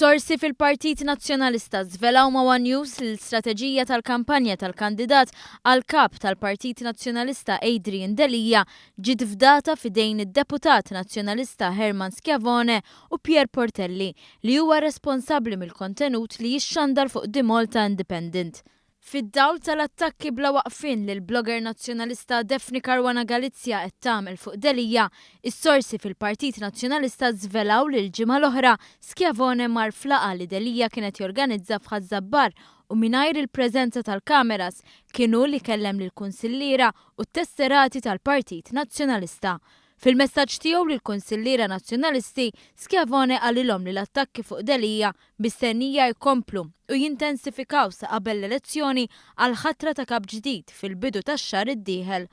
Sorsi fil-Partit Nazzjonalista żvelaw ma' one News li l-istrateġija tal-kampanja tal-kandidat għal Kap tal-Partit Nazzjonalista Adrian Delia ġiet fdata f'idejn id-Deputat Nazzjonalista Hermann Schiavone u Pierre Portelli li huwa responsabbli mill-kontenut li jixxandar fuq The Malta Independent. Fid-dawl tal-attakki bla waqfien li l-blogger Nazzjonalista Daphne Caruana Galizia qed tagħmel fuq Delia, is-sorsi fil-Partit Nazzjonalista żvelaw li l-ġimgħa l-oħra Schiavone mar f'laqgħa li Delia kien qed jorganizza f'Ħaż-Żabbar u mingħajr il-preżenza tal-kameras kien hu li kellem lill-kunsilliera u t-tesserati tal-Partit Nazzjonalista. Fil-messaġġ tiegħu lill-kunsilliera Nazzjonalisti, Schiavone qalilhom li l-attakki fuq Delia mistennija jkomplu u jintensifikaw sa qabel l-elezzjoni għall-ħatra ta' Kap ġdid fil-bidu tax-xahar id-dieħel.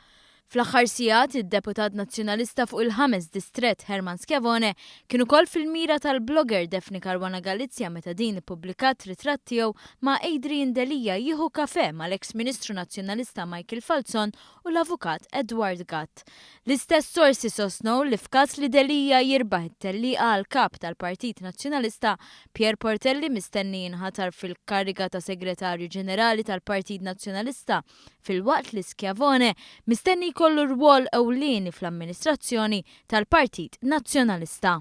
Fl-aħħar sigħat, id-Deputat Nazzjonalista fuq il-ħames distrett Hermann Schiavone kien ukoll fil-mira tal-blogger Daphne Caruana Galizia meta din ippubblikat ritratt tiegħu ma' Adrian Delia jieħu kafè mal-eks Ministru Nazzjonalista Michael Falzon u l-Avukat Edward Gatt. L-istess sorsi sostnew li f'każ li Delia jirbaħ it-tellieqa għal Kap tal-Partit Nazzjonalista, Pierre Portelli mistenni jinħatar fil-kariga ta' Segretarju Ġenerali tal-Partit Nazzjonalista filwaqt li Schiavone mistenni jkollu rwol ewlieni fl-amministrazzjoni tal-Partit Nazzjonalista.